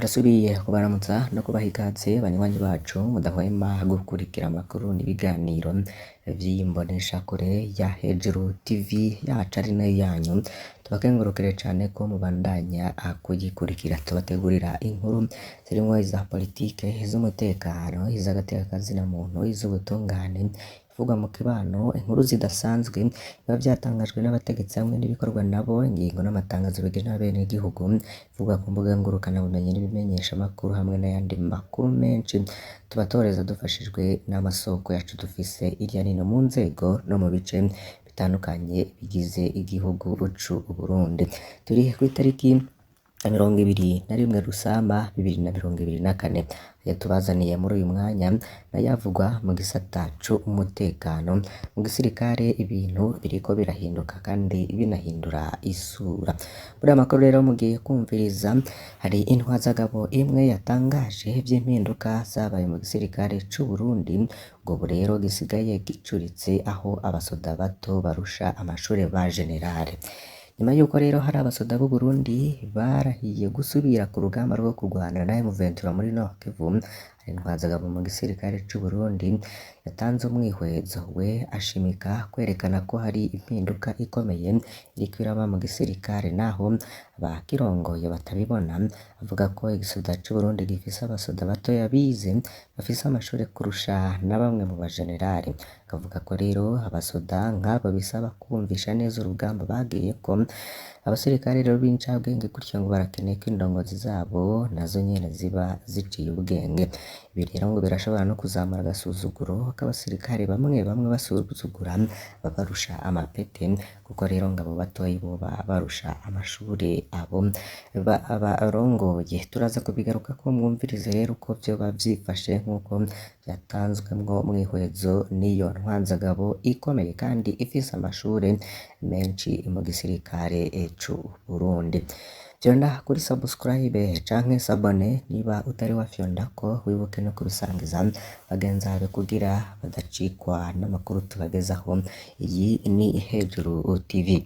Ndasubiye kubaramutsa no kubaha ikaze banywanyi bacu mudahwema gukurikira amakuru n'ibiganiro vy'imboneshakure ya Hejuru TV yacu ari nayo yanyu. Tubakengurukire cane ko mubandanya kuyikurikira. Tubategurira inkuru zirimwo iza politike, iz'umutekano, iz'agateka kazina muntu, iz'ubutungane, ivugwa mu kibano, inkuru zidasanzwe biba vyatangajwe n'abategetsi hamwe n'ibikorwa nabo, ingingo n'amatangazo bigenera abenegihugu, ivugwa ku mbuga ngurukanabumenyi n'ibimenyeshamakuru hamwe n'ayandi makuru menshi tubatoreza dufashijwe n'amasoko yacu dufise irya nino mu nzego no mu bice bitandukanye bigize igihugu c'Uburundi. Turi kw'itariki ya 21 Rusama 2024. Ayo tubazaniye muri uyu mwanya n'ayavugwa mu gisata c'umutekano. Mu gisirikare ibintu biriko birahinduka kandi binahindura isura. Muri aya makuru rero mugiye kwumviriza, hari intwazagabo imwe yatangaje ivy'impinduka zabaye mu gisirikare c'Uburundi, ngo ubu rero gisigaye gicuritse aho abasoda bato barusha amashure ba generale. Nyuma yuko rero hari abasoda b'Uburundi barahiye gusubira ku rugamba rwo kurwana na M23 muri Nord Kivu, hari intwazagabo mu gisirikare c'Uburundi yatanze umwihwezo we ashimika kwerekana ko hari impinduka ikomeye iriko iraba mu gisirikare naho abakirongoye batabibona. Avuga ko igisoda c'Uburundi gifise abasoda batoya bize bafise amashure kurusha na bamwe mu bajenerali. Akavuga ko rero abasoda nk'abo bisaba kubumvisha neza urugamba bagiyeko. Abasirikare rero b'incabwenge gutyo ngo barakeneye ko indongozi zabo nazo nyene ziba ziciye ubwenge. Ibi rero ngo birashobora no kuzamura agasuzuguro k'abasirikare bamwe bamwe basuzugura ababarusha amapete, kuko rero ngo abo batoyi boba barusha amashure abo barongoye. Turaza kubigarukako mwumvirize rero uko vyoba vyifashe nk'uko vyatanzwemwo mwihwezo n'iyo ntwanzagabo ikomeye kandi ifise amashure menshi mu gisirikare c'Uburundi. Fyonda kuri subscribe canke s'abonner niba utari wafyondako, wibuke no kubisangiza bagenzi bawe kugira badacikwa n'amakuru tubagezaho. Iyi ni Hejuru TV.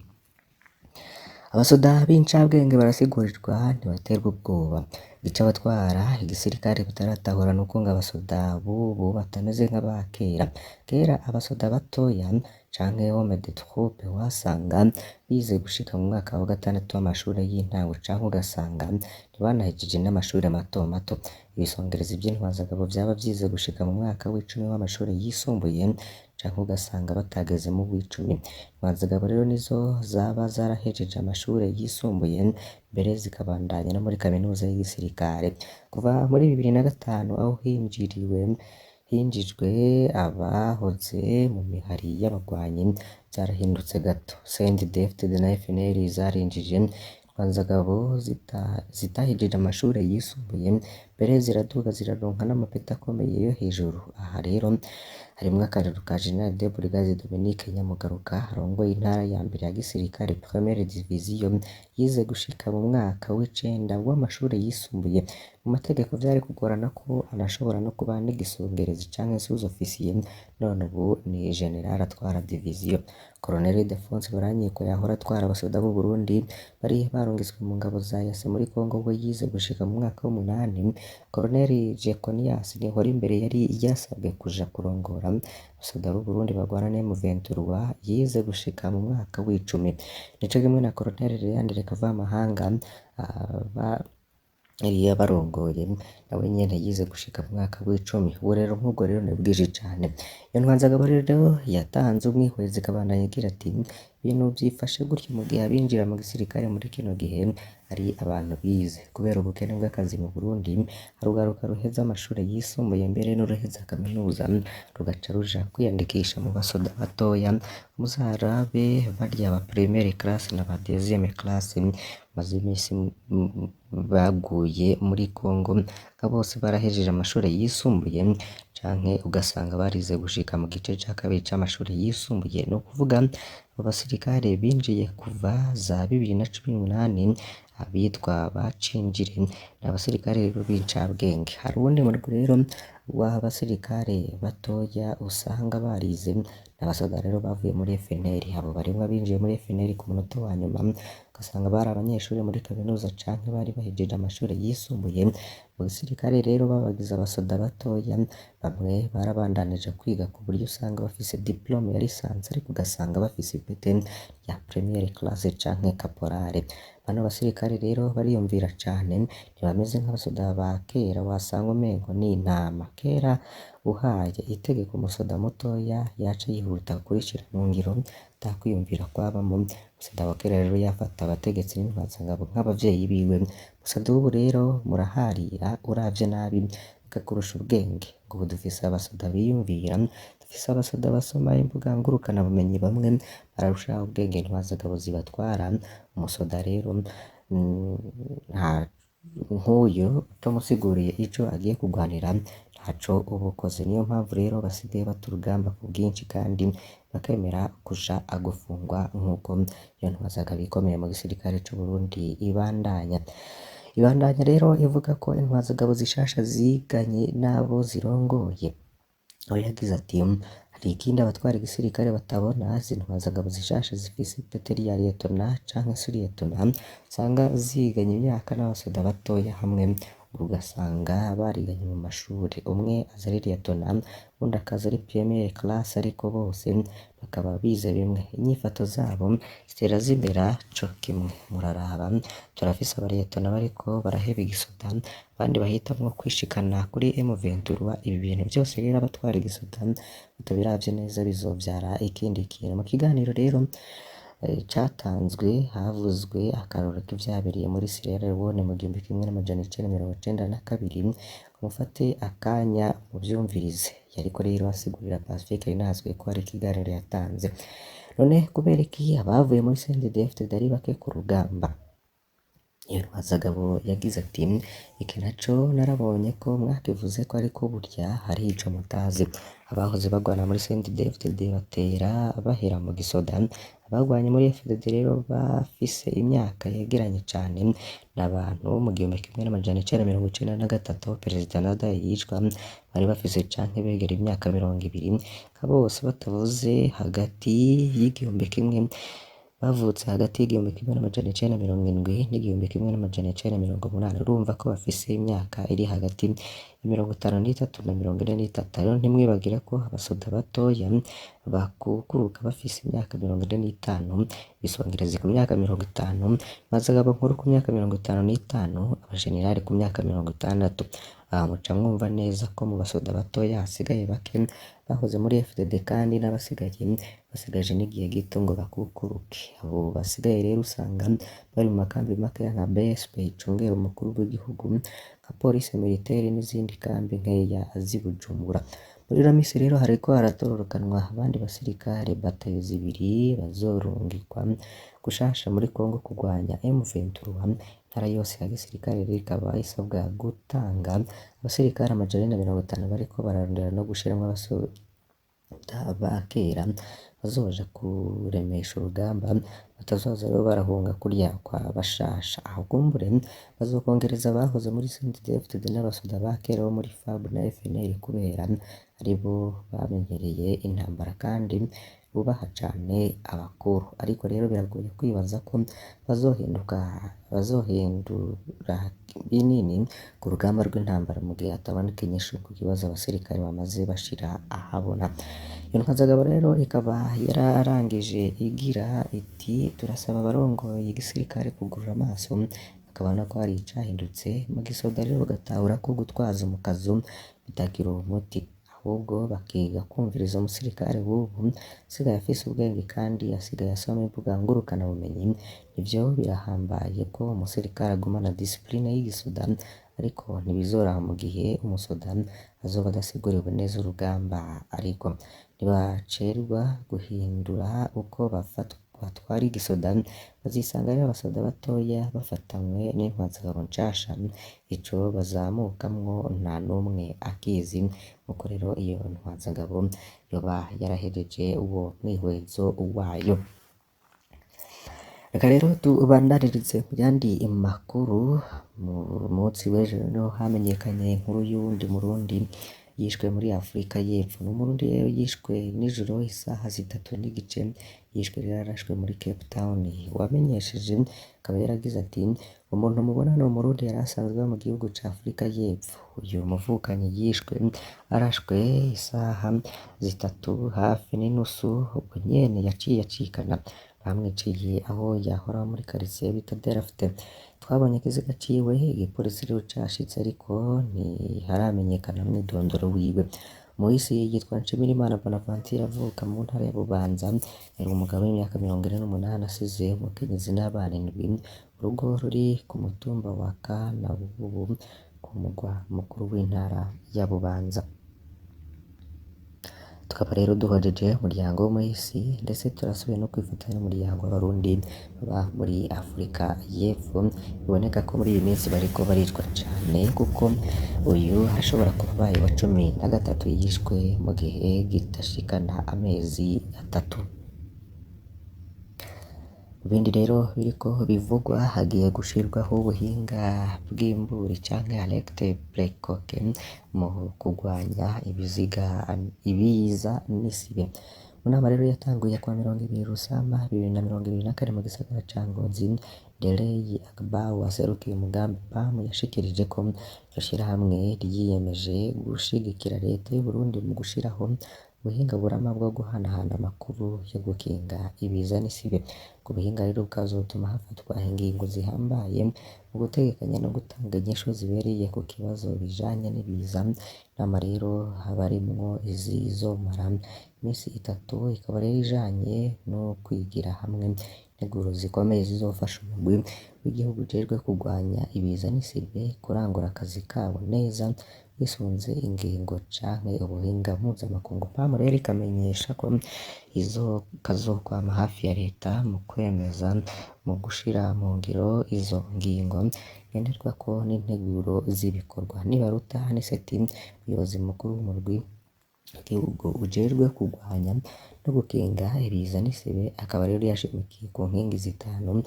Abasoda b'incabwenge barasigurirwa ntibaterwa ubwoba. Ico abatwara igisirikare bataratahura nuko ngo abasoda b'ubu batameze nk'aba kera. Kera abasoda batoya canke hommes de troupe wasanga bize gushika mu mwaka wa gatandatu w'amashure y'intango canke ugasanga ntibanahejeje n'amashure mato mato. Ibisongerezi vy'intwazagabo vyaba vyize gushika mu mwaka w'icumi w'amashure yisumbuye canke ugasanga batageze mu w'icumi. Intwazagabo rero nizo zaba zarahejeje amashure yisumbuye mbere zikabandanya no muri kaminuza y'igisirikare. Kuva muri 2005 aho hinjijwe abahoze mu mihari y'abagwanyi vyarahindutse gato. CNDD-FDD na FNL zarinjije intwazagabo zitahejeje amashure yisumbuye mbere ziraduga ziraronka n'amapeti akomeye yo hejuru. Aha rero harimwo akarorero ka General de Brigade Dominique Nyamugaruka arongoye intara ya mbere ya gisirikare Première Division, yize gushika mu mwaka w'icenda w'amashure yisumbuye. Mu mategeko vyari kugorana ko anashobora no kuba n'igisongerezi canke sous-officier, none ubu ni general atwara division. Colonel Ildephonse Baranyikwa yahora atwara abasoda b'Uburundi bari barungitswe mu ngabo za EAC muri Congo, we yize gushika mu mwaka w'umunani. Colonel Jeconias Nihorimbere yari yasabwe kuja kurongora abasoda b'Uburundi bagwana na M23, yize gushika mu mwaka w'icumi. Nico kimwe na Colonel Leandre Kavamahanga yari yabarongoye, nawe nyene yize gushika mu mwaka w'icumi. Uburero nk'ubwo rero ni bwinshi cane. Iyo ntwanzagabo rero yatanze umwihwezo ikabandanya igira ati: ibintu vyifashe gutyo mu gihe abinjira mu gisirikare muri kino gihe ari abantu bize. Kubera ubukene bw'akazi mu Burundi, harugaruka ruheza amashure yisumbuye mbere n'uruheza kaminuza rugaca ruja kwiyandikisha mu basoda batoya. Muzarabe barya ba première classe na ba deuxième classe bamaze imisi baguye muri Congo, nka bose barahejeje amashure yisumbuye canke ugasanga barize gushika mu gice ca kabiri c'amashure yisumbuye, ni ukuvuga Abo basirikare binjiye kuva za 2018 abitwa bacinjire ni abasirikare rero b'incabwenge. Hari uwundi murwi rero w'abasirikare batoya usanga barize, n'abasoda rero bavuye muri FNL. Abo barimwo abinjiye muri FNL ku munota wa nyuma, ugasanga bari abanyeshuri muri kaminuza canke bari bahejeje amashure yisumbuye. Mu gisirikare rero babagize abasoda batoya, bamwe barabandanije kwiga ku buryo usanga bafise diplome ya licence ariko ugasanga bafise ipete rya première classe canke caporale. Bano basirikare rero bariyumvira cane, ntibameze nk'abasoda ba kera wasanga umengo ni intama. Kera uhaye itegeko umusoda mutoya yaca yihuta kurishira mu ngiro ata kwiyumvira kwabamwo. Umusoda wa kera rero yafata abategetsi n'intwazangabo nk'abavyeyi biwe. Umusoda w'ubu rero muraharira uravye nabi bakakurusha ubwenge. Ngo ubu dufise abasoda biyumvira, dufise abasoda basoma imbuga ngurukanabumenyi, bamwe bararusha ubwenge intwazangabo zibatwara. Umusoda rero nk'uyu utamusiguriye ico agiye kugwanira ntaco uba ukoze. Niyo mpamvu rero basigaye bata urugamba ku bwinshi kandi bakemera kuja gufungwa nk'uko iyo ntwazangabo ikomeye mu gisirikare c'Uburundi ibandanya. Ibandanya rero ivuga ko intwazangabo zishasha ziganye n'abo zirongoye. Aho yagize ati: "Hari ikindi abatwara igisirikare batabona, izi ntwazangabo zishasha zifise ipete rya liyetona canke suriyetona usanga ziganye imyaka n'abasoda batoya hamwe, ugasanga bariganye mu mashure, umwe aza ari liyetona uwundi akaza ari première classe ariko bose bakaba bize bimwe, inyifato zabo zitera zimera co kimwe. Muraraba turafise abariyetona bariko baraheba igisoda, abandi bahitamwo kwishikana kuri M23. Ibi bintu vyose rero abatwara igisoda batabiravye neza bizovyara ikindi kintu." Mu kiganiro rero catanzwe havuzwe akarorero k'ivyabereye muri Sierra Leone mu 1992, ngo mufate akanya muvyumvirize. Yariko rero asigurira Pacifique Rinazwe ko hari ikiganiro yatanze. None kubera iki abavuye muri CNDD-FDD ari bake ku rugamba? Iyo ntwazangabo yagize ati: "Iki naco narabonye ko mwakivuze ko ariko burya hari ico mutazi. Abahoze bagwana muri CNDD-FDD batera bahera mu gisoda, abagwanye muri FDD rero bafise imyaka yegeranye cane n'abantu mu 1993 Perezida Ndadaye yicwa bari bafise canke begera imyaka 20, nka bose batavuze hagati y'igihumbi kimwe bavutse hagati y'1970 n'1980. Urumva ko bafise imyaka iri hagati ya 53 na 43. Rero ntimwibagire ko abasoda batoya bakukuruka bafise imyaka 45, ibisongerezi ku myaka 50, intwazangabo nkuru ku myaka 55, abajenerali ku myaka 60. Aha muca mwumva neza ko mu basoda batoya hasigaye bake bahoze muri FDD, kandi n'abasigaye basigaje n'igihe gito ngo bakukuruke. Abo basigaye rero usanga bari mu makambi makeya nka BSP icungera umukuru w'igihugu, nka police militaire n'izindi kambi nkeya z'i Bujumbura. Muri ino misi rero hariko haratororokanwa abandi basirikare batayo zibiri bazorungikwa gushasha muri Congo kugwanya M23. Intara yose ya gisirikare rero ikaba isabwa gutanga abasirikare 450, bariko bararondera no gushiramwo abasoda ba kera bazoja kuremesha urugamba, batazoza rero barahunga kurya kwa bashasha. Aho kumbure bazokongereza abahoze muri CNDD-FDD n'abasoda ba kera bo muri FAB na FNL, kubera aribo bamenyereye intambara kandi bubaha cane abakuru. Ariko rero biragoye kwibaza ko bazohindura binini ku rugamba rw'intambara mu gihe hataboneka inyishu ku kibazo abasirikare bamaze bashira ahabona. Iyo ntwazangabo rero ikaba yararangije igira iti: "Turasaba abarongoye igisirikare kugurura amaso bakabona ko hari icahindutse mu gisoda, rero bagatahura ko gutwaza umukazo bitakiri umuti, ahubwo bakiga kumviriza umusirikare w'ubu asigaye afise ubwenge kandi asigaye asoma imbuga ngurukanabumenyi. Nivyo birahambaye ko umusirikare agumana discipline y'igisoda, ariko ntibizoroha mu gihe umusoda azoba adasiguriwe neza urugamba ariko. Nibacerwa guhindura uko batwara igisoda, bazisanga rero abasoda batoya bafatanywe n'intwazangabo nshasha, ico bazamukamwo nta n'umwe akizi." Nkuko rero iyo ntwazangabo yoba yarahejeje uwo mwihwezo wayo. Reka rero tubandanirize mu yandi makuru. Mu munsi w'ejo niho hamenyekanye inkuru y'uwundi Murundi yishwe muri Afrika y'Epfo. Ni Umurundi rero yishwe nijoro isaha 3:15, yishwe rero arashwe muri Cape Town. Uwamenyesheje akaba yaragize ati: "Umuntu mubona ni Umurundi yari asanzwe aba mu gihugu ca Afrika y'Epfo. Uyu muvukanyi yishwe arashwe isaha 3 hafi n'inusu, ubwo nyene yaciye acikana. Bamwiciye aho yahora muri quartier bita Delft. Twabonye ikiziga ciwe, igipolisi rero cashitse ariko ntiharamenyekana umwidondoro wiwe. Umuhisi yitwa Nshimirimana Bonaventure, avuka mu ntara ya Bubanza. Yari umugabo w'imyaka 48, asize umukenyezi n'abana 7. Urugo ruri ku mutumba wa Kanabubu ku mugwa mukuru w'intara ya Bubanza. Tukaba rero duhojeje umuryango w'umuhisi, ndetse turasubiye no kwifatanya n'umuryango w'Abarundi baba muri Afrika y'Epfo. Biboneka ko muri iyi minsi bariko baricwa cane, kuko uyu ashobora kuba abaye wa 13 yishwe mu gihe gitashikana amezi 3. Mu bindi rero biriko bivugwa, hagiye gushirwaho ubuhinga bw'imburi canke alerte precoce mu kugwanya ibiziga, ibiza n'isibe. Mu nama rero yatanguye kuwa 20 Rusama 2024 mu gisagara ca Ngozi, Ndereye Agbao aserukiye umugambi PAM yashikirije ko iryo shirahamwe ryiyemeje gushigikira leta y'Uburundi mu gushiraho ubuhinga burama bwo guhanahana amakuru yo gukinga ibiza n'isibe. Ubwo buhinga rero bukazotuma hafatwa ingingo zihambaye mu gutegekanya no gutanga inyishu zibereye ku kibazo bijanye n'ibiza. Inama rero habarimwo izizomara imisi 3, ikaba rero ijanye no kwigira hamwe integuro zikomeye zizofasha umugwi w'igihugu ujejwe kugwanya ibiza n'isibe kurangura akazi kabo neza bisunze ingingo canke ubuhinga mpuzamakungu. PAM rero ikamenyesha ko izo kazokwama hafi ya leta mu kwemeza, mu gushira mu ngiro izo ngingo ngenderwako n'integuro z'ibikorwa. Nibaruta Aniseti, umuyobozi mukuru w'umurwi w'igihugu ujejwe kugwanya no gukinga ibiza n'isibe, akaba rero yashimikiye ku nkingi zitanu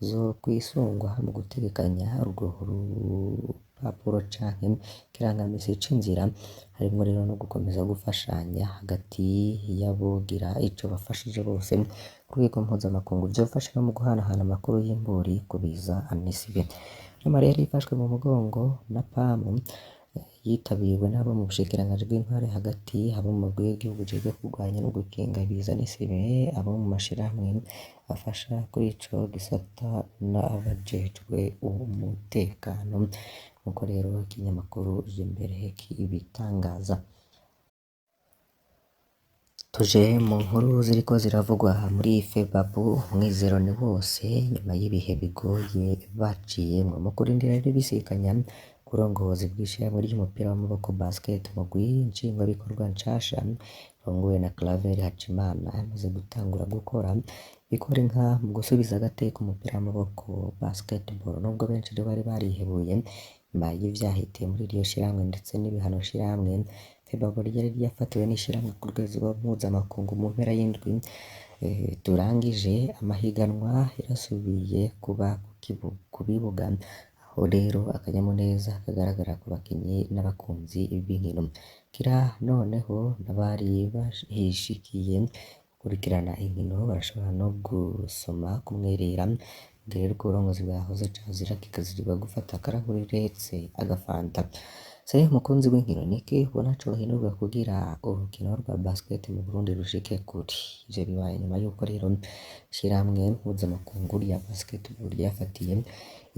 zo kwisungwa mu gutegekanya urwo rupapuro canke ikirangamisi c'inzira, harimwo rero no gukomeza gufashanya hagati y'abogira ico bafashije bose ku rwego mpuzamakungu, vyofasha no mu guhanahana amakuru y'imburi ku biza n'isibe. Inama rero ifashwe mu mugongo na PAM, yitabiriwe n'abo mu bushikiranganji bw'intwaro hagati, abo mu mugwi w'igihugu ujejwe kurwanya no gukinga ibiza n'isibe, abo mu mashirahamwe afasha kuri ico gisata n'abajejwe umutekano, nkuko rero ikinyamakuru Jimbere kibitangaza. Tuje mu nkuru ziriko ziravugwa muri FEBABU. Umwizero ni wose nyuma y'ibihe bigoye baciyemwo. Mu kurindira rero ibisikanya uburongozi bw'ishirahamwe ry'umupira w'amaboko basket, mugwi nshingwabikorwa nshasha irongowe na Claver Hacimana yamaze gutangura gukora bikora inka mu gusubiza agateka umupira w'amaboko basketball. Nubwo benshi rero bari barihebuye nyuma y'ivyahitiye muri iryo shirahamwe ndetse n'ibihano shirahamwe FEBABU ryari ryafatiwe n'ishirahamwe ku rwego mpuzamakungu mu mpera y'indwi turangije, amahiganwa yarasubiye kuba ku bibuga, aho rero akanyamuneza kagaragara ku bakinyi n'abakunzi b'inkino. Kira noneho n'abari bahishikiye gukurikirana inkino barashobora no gusoma kumwerera. Rero uburongozi bwahoze cazira kikazirirwa gufata akarahuri uretse agafanta. Se mukunzi w'inkino, niki ubona cohindurwa kugira urukino rwa basket mu Burundi rushike kure? Ivyo bibaye nyuma yuko rero ishirahamwe mpuzamakungu rya basketball ryafatiye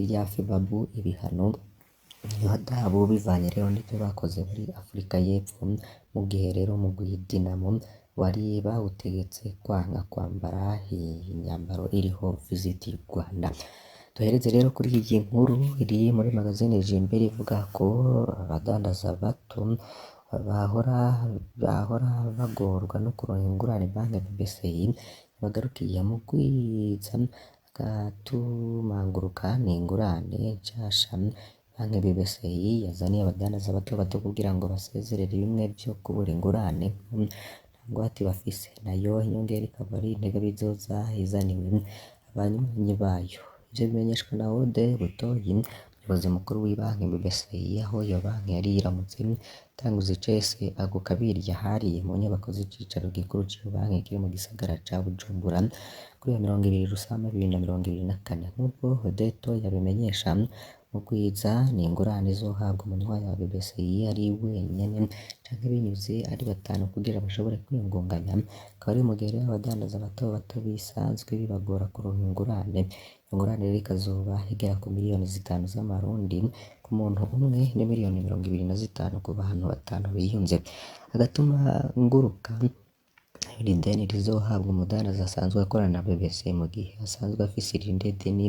irya FEBABU ibihano ihadabu, bivanye rero n'ivyo bakoze muri Afrika y'Epfo, mu gihe rero umugwi Dinamo wari bawutegetse kwanka kwambara imyambaro iriho Visit Rwanda. Duhereze rero kuri iyi nkuru iri muri magazine Jimbere ivuga ko abadandaza bato bahora bagorwa no kuronka ingurane banki BBCI bagarukiye mu kwiza agatumanguruka n'ingurane nshasha banki BBCI yazaniye abadandaza bato bato kugira ngo basezerere bimwe vyo kubura ingurane nta ngwate bafise, nayo inyongera ikaba ari integabizoza izaniwe. abanywanyi bayo. Ivyo bimenyeshwa na Ode Butoyi, umuyobozi mukuru w'ibanki BBCI, aho iyo banki yari iramutse itanguza icese ako kabiri yahariye mu nyubako z'icicaro gikuru c'iyo banki kiri mu gisagara ca Bujumbura kuri ya 20 Rusama 2024. Nk'uko Odeto yabimenyesha, Mugwiza ni ingurane izohabwa umunywanyi wa BBCI ari wenyene canke binyuze ari batanu kugira bashobore kwiyungunganya, akaba ari mu gihe rero abadandaza bato bato bisanzwe bibagora kuronka ingurane. Ingurane rero ikazoba igera ku miliyoni 5 z'amarundi ku muntu umwe n'imiliyoni 25 ku bantu batanu biyunze. Agatuma nguruka iri deni rizohabwa umudandaza asanzwe akorana na BBC mu gihe asanzwe afise irindi deni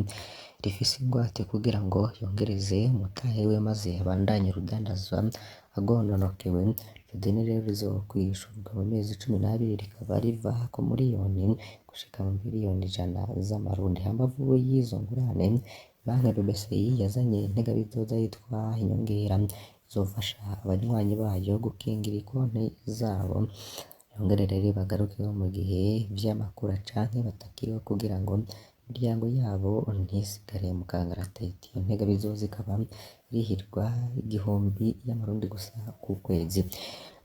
rifise ingwate kugira ngo yongereze umutahe wiwe maze abandanye urudandazwa agononokewe. Iryo deni rero rizokwishurwa mu mezi 12 rikaba riva ku muriyoni gushika mu miliyoni 100 z'amarundi. Hambavu y'izo ngurane, banki BBCI yazanye integabizoza yitwa inyongera izofasha abanywanyi bayo gukingira ikonti zabo, yongere rero ibagarukeho mu gihe vy'amakura canke batakiriho kugira ngo imiryango yabo ntisigare mu kangaratete. Iyo ntegabizoza ikaba irihirwa 1000 y'amarundi gusa ku kwezi.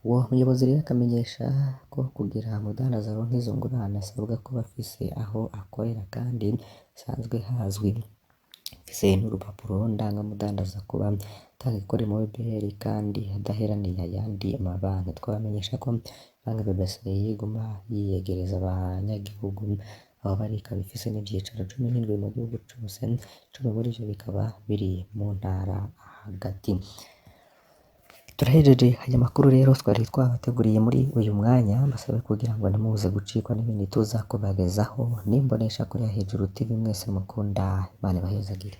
Uwo muyobozi rero akamenyesha ko kugira umudandaza aronke izo ngurane asabwa kuba afise aho akorera kandi hasanzwe hazwi, afise n'urupapuro ndangamudandaza, kuba atagikora muri BR kandi adaheraniye ayandi mabanki. Twabamenyesha ko banki BBCI iguma yiyegereza abanyagihugu aho bari, ikaba ifise n'ivyicaro 17 mu gihugu cose, 10 muri ivyo bikaba biri mu ntara hagati. Turahejeje aya makuru rero twari twabateguriye muri uyu mwanya, mbasabe kugira ngo ntimuze gucikwa n'ibindi tuza kubagezaho n'imbonesha kure ya Hejuru TV mwese mukunda. Imana ibahezagire.